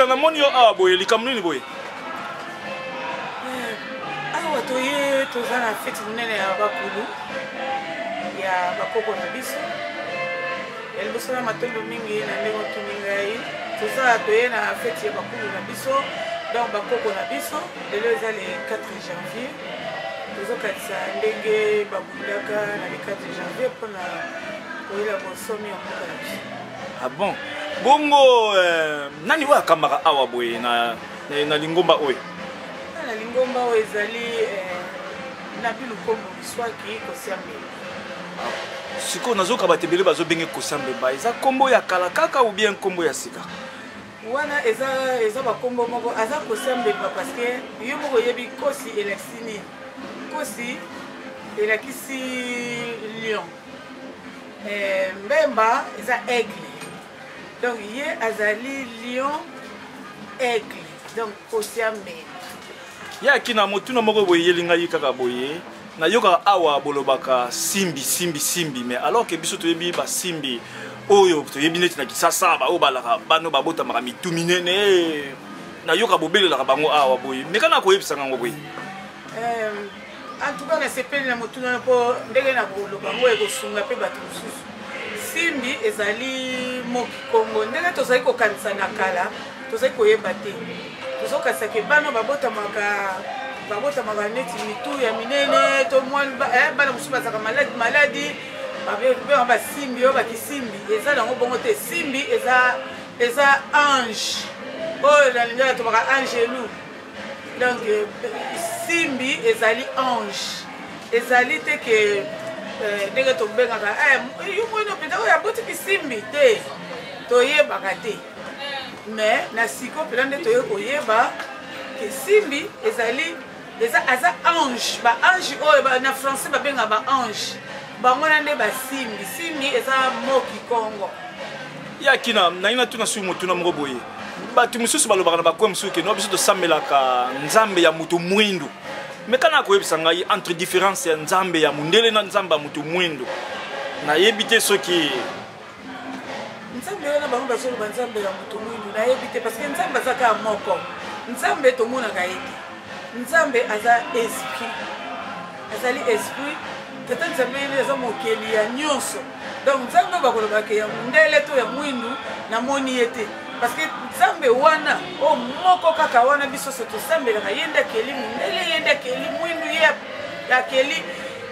Yakila, namoni yo awa boye, likambo nini boye? Eh, awa toye toza na feti monene ya bakulu ya bakoko na biso ya liboso na matondo mingi na ndenge otuni ngai. Toza toye na feti ya bakulu na biso, donc bakoko na biso. Lelo eza le 4 janvier, tozokanisa ndenge babundaka na le 4 janvier mpona koyela bonsomi ya mboka na biso. Ah bon, bongo nani oyo akambaka awa boye na lingomba oyo? Na lingomba oyo ezali Nabi Lukombo Biswaki Kosiambela. Sikoyo nazoka bato ebele bazobenge Kosiambemba, eza nkombo ya kala kaka ou bien nkombo ya sika? Wana eza bakombo moko. Aza Kosiambemba parce que yo moko oyebi kosi elakisi nini. Kosi elakisi lion, mbemba eza aigle, donc ye azali lion aigle, donc Kosiambemba. Ye akina motuna moko boye eyeli ngai kaka boye. Nayokaka awa bolobaka simbi, simbi, simbi, mais alors ke biso toyebi basimbi oyo toyebi neti na Kisasa, baoyo balaka bano babotamaka mitu minene. Nayoka bobelelaka bango awa boye, meka na koyebisanga yango boye. En tout cas, nasepeli na motuna mpo ndenge na koloba yango ekosunga mpe bato mosusu. Simbi ezali moki Kongo. Ndenge tozali kokanisa na kala, tozali koyeba te, tozokanisaka bana babotamaka neti mitu ya minene to bana mosusu bazalaka maladi maladi, babengaka basimbi oyo bakisimbi. Eza nango bongo te. Simbi eza ange oyo na lingala tobaka angelu. Donc simbi ezali ange, ezali te ke ndenge tobengaka yo mwana mpenza oyo abotiki simbi te, toyebaka te. Mais na siko mpenza nde toye koyeba ke simbi ezali eza aza ange. Baange oyo na français babengaka baange, bango wana nde basimbi. Simbi eza moki Kongo. Ya kina nayi natuna suki motuna moko boye. Bato mosusu balobaka na bakwe mosusu ke no, biso tosambelaka nzambe ya moto mwindu. Me kana koyebisa ngai entre différence ya nzambe ya mondele na nzambe ya moto mwindu, nayebi te soki Nzambe wana bango bazoloba nzambe ya moto mwindu, nayebi te, parce que nzambe aza kaka moko. Nzambe tomonaka ye te. Nzambe aza esprit, azali esprit. Tata Nzambe ye aza mokeli ya nyonso. Donc nzambe oyo bakolobaka ya mondele to ya mwindu, namoni ye te, parce que nzambe wana oyo moko kaka wana biso so tosambelaka, ye nde akeli mondele, ye nde akeli mwindu, ye akeli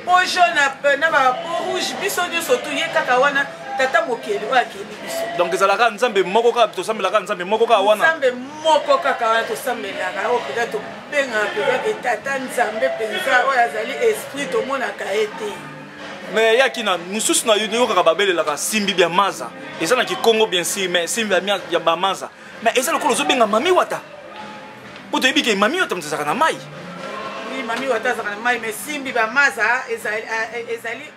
peau jaune na ba peau rouge, biso nyonso tu ye kaka wana tata mokeli oyo akeli biso. Donc ezalaka nzambe moko kaka, tosambelaka nzambe moko kaka wana? Nzambe moko kaka wana tosambelaka, oyo mpenza tobengaka mpenza ke tata nzambe mpenza oyo azali esprit, tomonaka ye te. Mais yaki na mosusu na yokaka babelelaka simbi bya maza, eza na kikongo bien sûr, mais simbi ya bamaza, mais eza lokola ozobenga mami wata, po toyebi ke mami wata moto ezalaka na mai. Oui, mami wata azalaka na mai, mais simbi bamaza ezali.